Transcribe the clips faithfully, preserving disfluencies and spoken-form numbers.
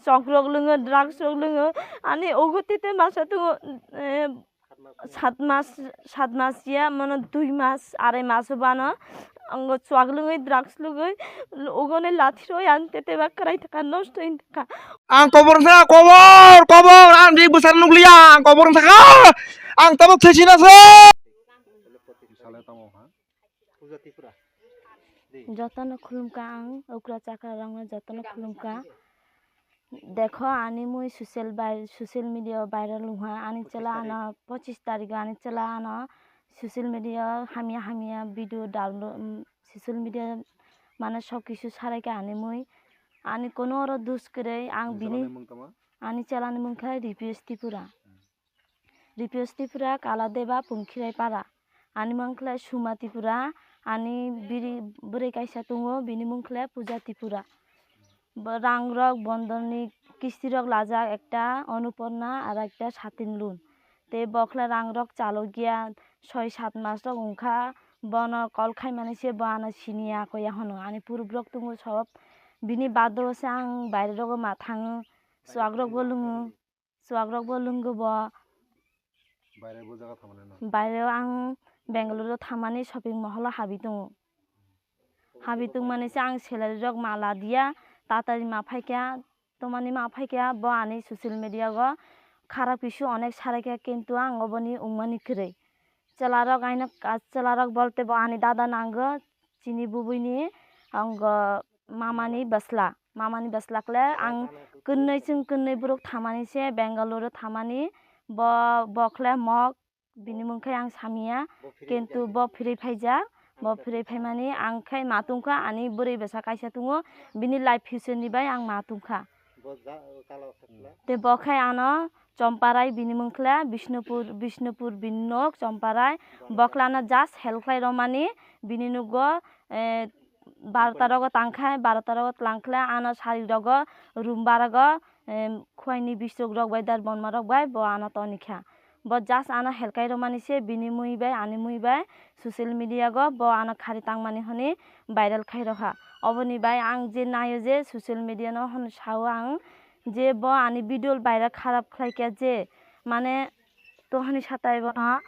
Chok rok lwngo, drugs rok lwngo. Ani ugo tete masa tongo, eh, sat mas, sat mas ya, mano dui mas, arai mas bano. Ango chwak lungwi, drugs lungwi, ugone lathi roi ang tete ba kwrai thaka, nosto wng thaka. Ang kobor wngkha, kobor, kobor, ang ri bwsar nukliya, ang kobor wngkha, ang tabuk thaisinase. Jotono khulumkha ang, okra chakra rokno jotono khulumkha. Dekho, ani mui social bai-, social media o viral wngha, ani chwla ano pochis tarikh o ani chwla ano social media o hamya hamya video download, um, social media mane sok kisu sarai kha ani mui, ani kono oro dus kwrwi ang bini, ani chwla ni mung khe Ripius Tripura. Ripius Tripura, Kaladeba, Pungkhirai para. Ani mung khlai Suma Tripura, ani biri bwrwi kaisa tongo, bini mung khlai Puja Tripura. Bo rang rok bondon ni kisti rok lajak, ekta Onuporna, aro ekta satin loan. Tei bo khlai rang rok chalok ya, soi sat mas rok wngkha, bono call khaimani se bo ano siniya, koya hono ani purub rok tongo sob. Bini bado se ang baire rogo ma thango, chuak rok bo lungo. Chuak rok bo lwngwi bo. Baire bo jaga thamani no? Baire o ang Bangalore o thamani shopping mall o habi tongo. Habi tongmani se ang salary rok ma la diya, tatari ma phaikha, tomani ma phaikha, bo ani social media o kharap kisu onek saraikha, kintu ang oboni wngmani kwrwi. Chwla rok aino ka-, chwla rok bolte bo ani dada nango, chini bubui ni, ang mamani bwsla, mamani bwsla kle ang kwnwi chwng kwnwi borok thamani se Bangalore o thamani, bo, bo khle mok, bini mung khe ang samiya, kintu bo phirwi phaijak, bo phirwi phaimani ang khe ma tungkha, ani bwrwi bwsa kaisa tongo, bini life future ni bai ang ma tungkha. Tei bo khe ano Chomparai bini mung khle Bishnupur, Bishnupur bini nok Chomparai, bo khle ano just help khlai romani, bini nugo, eh, barota rogo tangkha, barota rogo tlang khle ano sari rogo room barago, em, khuaini bisuk rok bai, dar bonma rok bai bo ano toni kha. Bo just ano helkai romani se bini mui bai, ani mui bai social media go bo ano khari tangmani hwnwi viral khai rokha. Oboni bai ang je naio je social media no hwn sao ang je bo ani video viral kharap khlai kha je, mane, to hwnwi satai bono.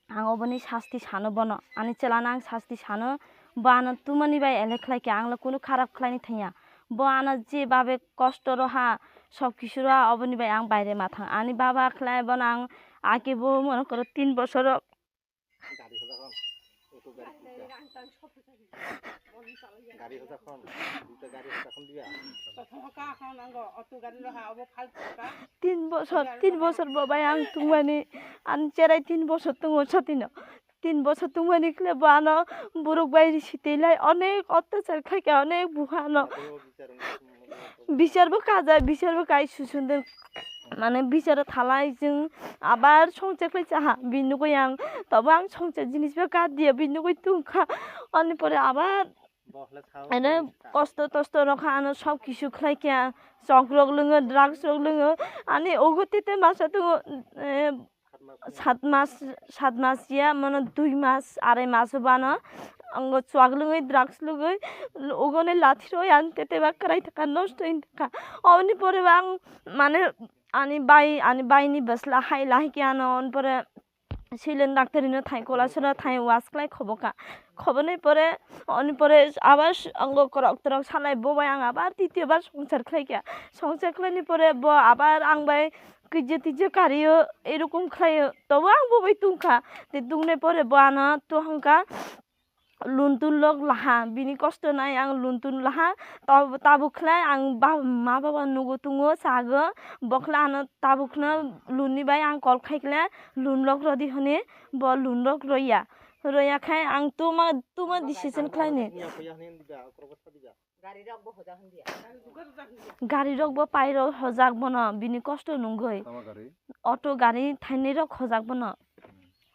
Ang oboni sasti sano bono, ani chwlano ang sasti sano, bo ano tumani bai elek khlai khe, ang le kunu kharap khlaini thangya. Bo ano je babe kosto roha, sob kisu roha, oboni bai ang baire ma thang. Ani baba khlai bono ang ake bo mone koro tin bosoro. Gari hoja khon, duita gari hoja khon diba. Tin bosor, tin bosor bo bai ang tungmani, ani cherai tin bosor tungo sotino. Tin bosor tungmani khle bo ano borok bai risi twi lai onek ottachar khlaikha, onek buha ano. Bichar bo kajak, bichar bo kai susun de, mane bichar o thalai chwng abar songchar khlai chaha, bini nugui ang tobo ang songchar jinis bo kar diya, bini nugui tungkha, ani pore abar. Ene kosto tosto rok kha, ano sob kisu khlai kha, chok rok lwngo, drugs rok lwngo, ani ugo tete masa tongo, eh, sat mas, sat mas ya, mano dui mas, arai mas o bano, ango chwak lungwi, drugs lungwi, ugone lathi roi ang tete ba kwrai thaka, nosto wng thaka. Oboni pore ba ang, mane, ani bai, ani bai ni bwsla hai lahai khe ano, on pore Silin daktari no thai, kolasora thai, was khlai khobo kha. Khoboni pore, oni pore abar s-, ango korok torok salai, bo bai ang abar titiyo bar songchar khlai kha. Songchar khlaini pore bo abar ang bai kije tije kario, erokom khlaio. Tobo ang bo bai tungkha. Te tungnai pore bo ano to hongkha, lun tun lok laha, bini kosto nai ang lun tun laha. Tab-, tabuk khlai ang ba-, ma baba nugo tungo, sago, bo khlai ano tabuk khno lun ni bai ang call khai khlai lun lok rodi hwnwi, bo lun lok roya. Roya khai ang tuma, tuma decision khlai ni. Gari rok bo pai rok hojak bono, bini kosto nungui. Tama gari? Auto gari thainwi rok hojak bono.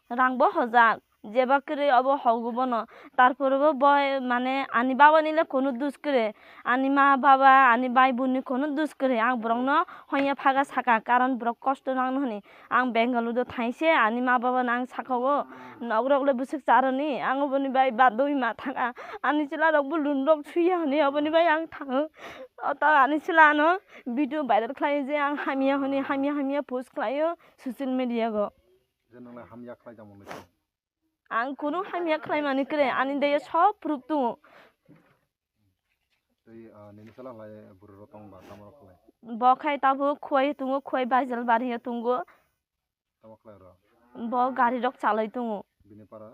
Rang bo hojak. Jeba kwrwi obo hogo bono. Tarpore bo boy mane ani baba ni le kono dus kwrwi. Ani ma baba, ani bai bun ni kono dus kwrwi. Ang borok no hoya phaga saka, karon borok kosto nang no hwnwi. Ang Bengaluru do thaise, ani ma baba no ang saka o. Nok rok le bwswk charoni, ang oboni bai badoi ma thanga. Ani chwla rok bo lun rok suya hwnwi oboni bai ang thango. O ta ani chwla no video viral khlai je ang hamya hwnwi, hamya hamya post khlai o social media go. Je nang le hamya khlai jamo nai. Ang kunu hamya khlai mani kwrwi, ani daya sob proof tongo. Tei, ah, nini sala lai bwrwi rok tong ba tamo rok khlai? Bo khai tabuk khuai tongo, khuai Baijalbari o tongo. Tamo khlai ro? Bo gari rok chalai tongo. Bini para?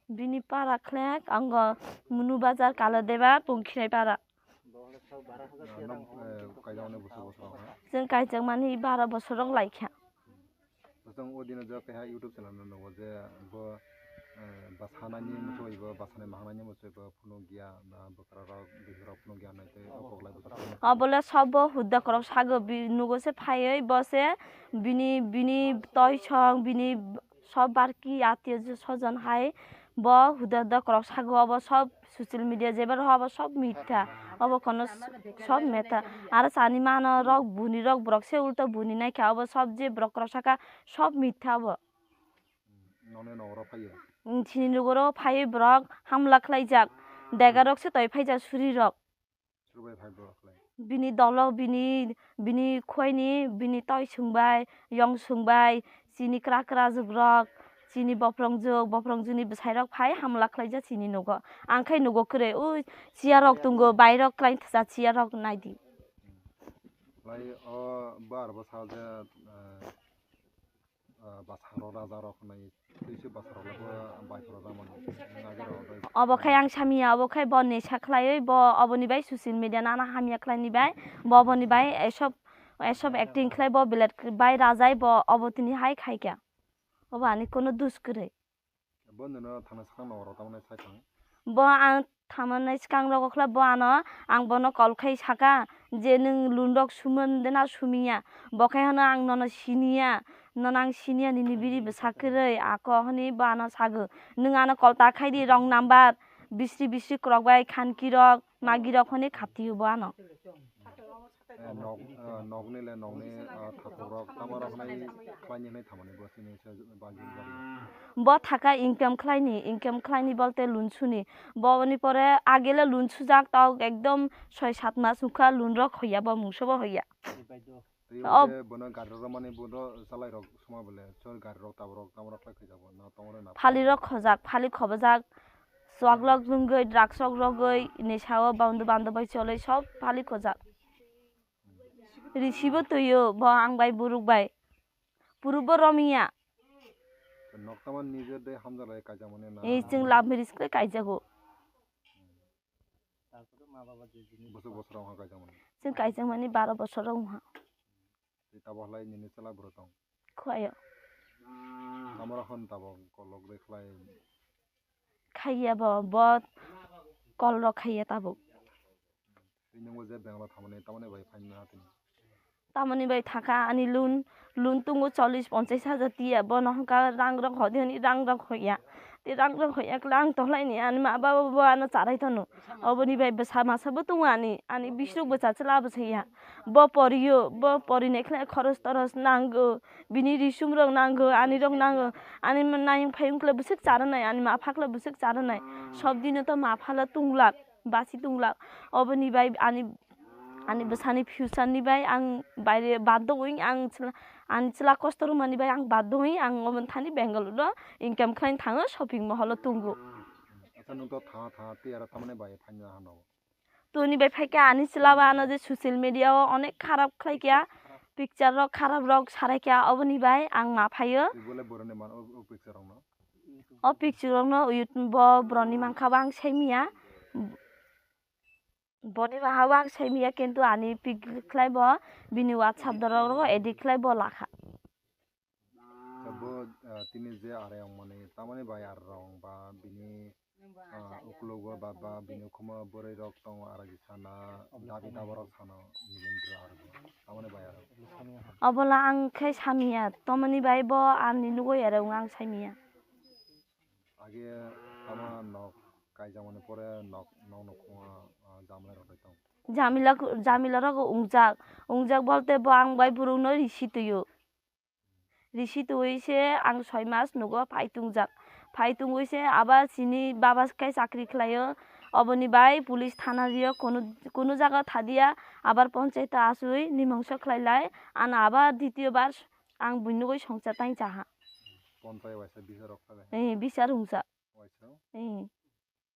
Bini para khlek, ango Munu Bazar, Kaladeba, Pongkhirai para. Ah, nok, eh, kaijak mani bwswk bwswk rok ha? Chwng kaijak mani baro bosor rok laikha. Bwswng o dino je keha YouTube channel no nugo je bo, eh, bwsanani muchungwi bo, bwsanai mahanani muchungwi bo phunukya, na bwkrarok, bihirok phunukya nai tei o koklai bwswk phunukya. Obo le sobo huda korok sago, bi-, nugo se phaiwi bo se bini, bini toisong, bini sob barki atio sojon hai bo huda huda korok sago, obo sob social media jeba rok obo sob mitha, obo kono sob mitha. Aro sani mano rok buni rok borok se ulta buni naikha, obo sob je borok rok saka sob mitha obo. Nokni nogoro phaiyo. Chini nogoro phaiwi borok hamla khlaijak, dega rok se toi phaijak suri rok. Suri bai phai borok khlai. Bini dolo, bini, bini khuaini, bini toi sungbai, yong sungbai, chini kra kra jugrok, chini boprong jug, boprong jugni bwsai rok phai hamla khlaijak chini nogo. Ang khai nogo kwrwi, ui chiya rok tongo, bai rok klai thajak chiya rok naidi. Lai o bar bo sajak, eh, ah, bwsarok, rajarok hwnwi twi se bwsarok le bo bai phuru rw mani. Obo khai ang samiya, obo khai bo nesa khlaiwi bo oboni bai social media nana hamya khlaini bai, bo oboni bai esob, esob acting khlai bo belai bai rajai bo obo tini hai khaikha. Obo ani kono dus kwrwi. Bo nono thangna swkang nogoro tamoni sai thang? Bo ang thamanai swkang rogo khlai bo ano, ang bono call khai saka je nwng lun rok sumon de na sumiya, bo khai hano ang nono siniya, nono ang siniya nini biri bwsa kwrwi ako hwnwi bo ano sago, nwng ano call ta khai di wrong number, bisri bisri kwrwk bai khanki rok magi rok hwnwi khatio bo ano. Eh, nok, eh, nokni le nokni, eh, thakhuk rok tamo rok nai khlaini hinwi thamani bo chini se bagi bari. Bo thaka income khlaini, income khlaini bolte loan suni. Bo ni pore age le loan sujak tok ekdom soi sat mas wngkha loan rok hoya bo mungsa bo hoya. Tei Oh. Bo je bono gari rok mani bono chalai rok suma bole sor gari rok tabok rok tamo rok khlai khaijak bo na tongre na. Phali rok khojak, phali khobojak, chwak rok rwngwi, drugs rok rogwi, nisa o bandu bando bai cholwi sob phali khojak. Risibo twiyo bo ang bai buruk bai. Purubo romiya. Nokta man nije de hamjak lai kaijak mani na. Ei chwng love marriage khe kaijago. Bosor bosor wngkha kaijak mani. Chwng kaijak mani baro bosor wngkha. Tei tabok lai nini chwla bwrwi tong. Khuayo. Tamo rok hwn tabok kolok de khlai. Khaiya bo, bo kol rok khaiya tabuk. Tei nwngbo je Bangalore thamani, tamoni bai phaina tini? Tamoni bai thaka ani loan, loan tongo chollish ponchash hajar tiya, bono hwnka rang rok hodi hwnwi rang rok hoya. Tei rang rok hoya kle ang tohlaini ani ma baba bo ano charai tono. Oboni bai bwsa masa bo tongo ani, ani bisrok bwsa chwla bwsaya. Bo poriyo, bo porinai khlai khoros toros nango, bini risum rok nango, ani rok nango, ani ma nayung phayung khlai bwswk charanai, ani ma pha khlai bwswk charanai, sob dino to ma pha le tunglak, basi tunglak, oboni bai ani, ani bwsani future ni bai ang baire baddo oi ang chwla, ani chwla kosto rwmani bai ang baddo oi ang oboni thani Bengaluru o income khlaina thango, shopping mall o tongo. Acha nwng to tha tha tei aro tamoni bai phaina hano. Toni bai phaikha ani chwla ba ano je social media o onek kharap khlaikha, picture rok kharap rok saraikha, oboni bai ang ma phaio. Tei bole boroni man o, o picture rok no? O picture rok no bo boroni mankha ba ang saimiya. Boni maha ba ang saimiya kintu ani pic khlai bo bini WhatsApp dorok rogo edit khlai bo lakha. Bo, ah, tini je are wngmani tamoni bai are rok wng ba bini, ah, uklogo ba, ba bini ukhumo bwrwi rok tongo, aragi sana, dabi daba rok sana, milindra arbo. Tamoni bai are. Obola ang khe samiya, tomoni bai bo ani nugwi are wng ang saimiya. Tama nok kaijakmani pore nok, nok nukhungo, ah, jamla rok tong. Jamila, jamila rok ungjak, ungjak bolte bo ang bai burung no risi tuio. Risi twi se ang soi mas nugo phai tungjak. Phai tungwi se aba chini baba khe chakri khlaio. Oboni bai police thana rio kunu, kunu jaga thadia abar ponchayat asui nimongso khlai lai. Ano aba ditiyo bar ang buinugoi songcha tang chaha. Ponchayat waisa bisar rok khlai. Eh, bisar hungsa. Waisa? Eh.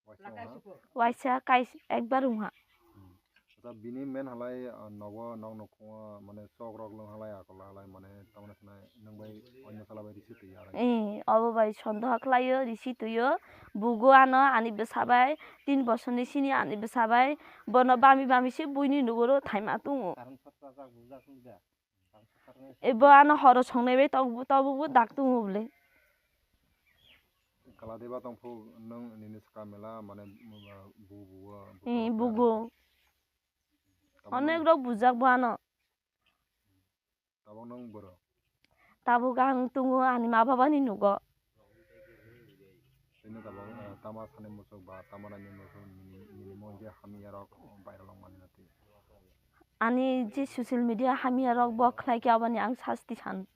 Waisa wngha? Waisa kais ekbar wngha. Hmm. Acha bini men halai, ah, nogo nok nukhungo mane chok rok lwng halai akol halai mane tamoni sanai nwng bai onno sala bai risi twi ya. Eh, obo bai sondoha khlaio risi twio. Bugo ano ani bwsa bai tin bosorni sini ani bwsa bai bono bami bami se buini nugoro thaima tungo. Ebo ano horo songnai bai tok, tabukbo dak tongo bole. Kala deba tong phu nwng nini swkang mela mane bu bu. Eh, bugo. Onek rok bujak bo ano. Tabuk nwng boro. Tabuk ang tongo ani ma baba ni nugo. Tini tabuk, eh, tama sani muchuk ba tama nani muchuk nini, nini mo je hamya rok viral wng mani na twi. Ani je social media hamya rok bo khlai khe aboni ang sasti san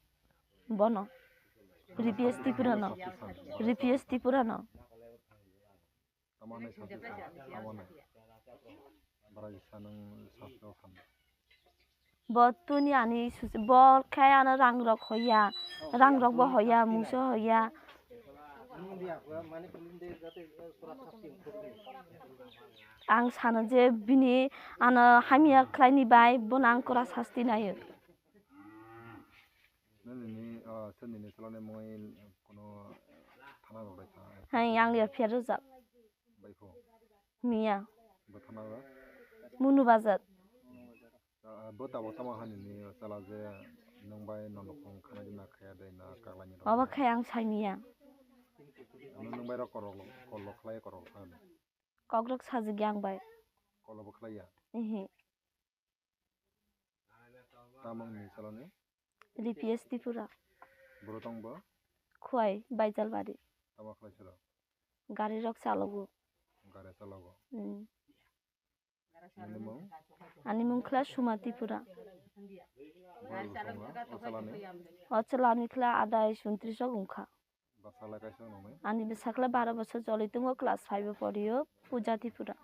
bono. Ripies Tripura no. Ripies Tripura no. Tama nai sasti san, tama nai. Bara isa nang sasti o san. Bo tuni ani susi, bo khe ano rang rok hoya, rang rok bo hoya, mungsa hoya. Ang sano je bini ano hamya khlaini bai bono ang kora sasti naio. Nini, ah, sir nini salani mui kono thana rok lai thana. Hai, ang liya phiya rwjak. Bai kho. Miya. Bo thana rok? Munu bazar. Ah, bo tabuk tamo hani ni sala je nwng bai nono khong khana di na khaya dai na kaglai ni rok. Obo khai ang sai miya. Ano nwng bai rok korok lo, kol lo khlai korok khlai. Kok rok sajik yang bai. Kol lo bo khlai ya. Ehe. Tamang ni salani? Ripies Tripura. Boro tong bo? Khuai, Baijalbari. Tama khlai siro? Gari rok chalogo. Gari chalogo. Hmm. Nini mung? Ani mung khla Suma Tripura. Boro bosong o chalani? O chalani khla adai suntris rok wngkha. Bwsala kaisa nungni? Ani bwsakla baro bosor joli tongo, class five o porio, Puja Tripura.